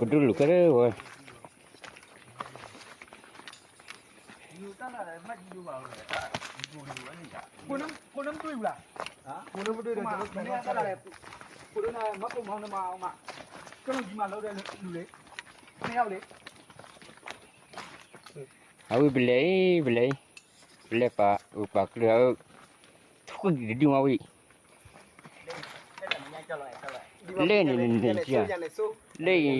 ပဒိၣ်လူၤခဲလၢဝဲ အဝံၣ်ပလဲၤအံၤ ပလဲၤအံၤ ပလဲၤပာ်အုးပာ်ကျၢၤအၢ ထွံၣ်တဒုမးဝံၣ် လဲၣ်န့ၣ်န့ၣ်န့ၣ် လဲၣ်အံၤ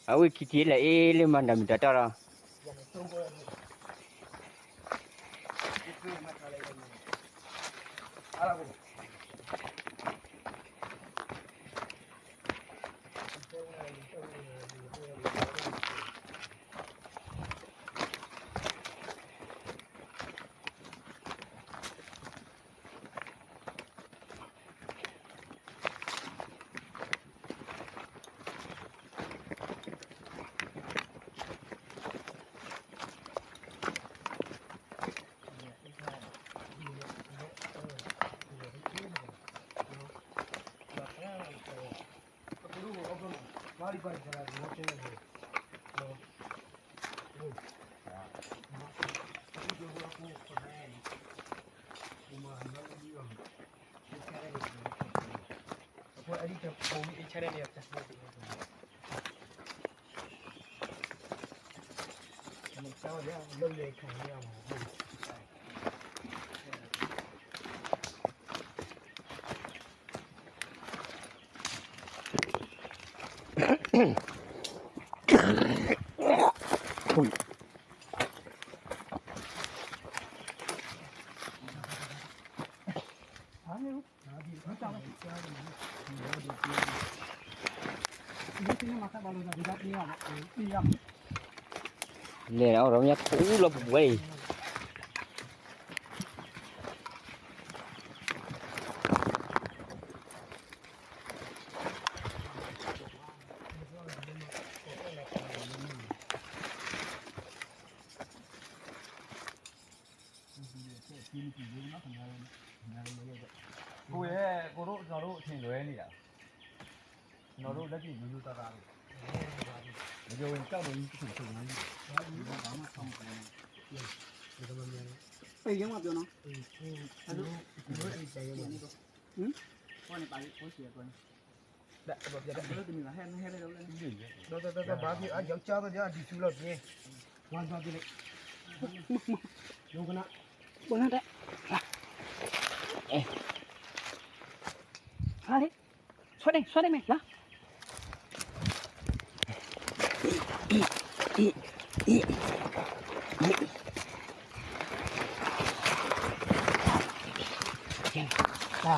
အဝံၣ်ခံထံၣ်လဲၣ်အ့ လၢမၤတၢ်မုာ်တၢ်တီလီၤ လဲၤလီၤ အီၣ်ဒီးမ့ၢ်ထူလီၤပှဲၤအံၤ ပဝဲ ပဒိၣ် ကျွန်တော်တို့ အထင်လွဲနေတာ ကျွန်တော်တို့ လက်တွေ့ ရိုးရိုးသားသားပဲ မပြောရင် ကြောက်လို့ကြီး တစ်ခု တစ်ခု ငါကြီး ဘာမှ ဆောင်းမပေါ်နဲ့ ဘယ်ရုံးမှ ပြောနော် ဟမ် ဟိုနဲ့ ပါလိပ် ဟိုဆီ ပြောနေ တော့ တော့ တော့ ဘာဖြစ် အယောက်ျားတော့ ဒီစုလောက် ပြင် ဝါသွားပြီလေ လောကနာ ဘုန်းနဲ့ လာလေ ဆွဲနေ ဆွဲနေမယ် လာ လာ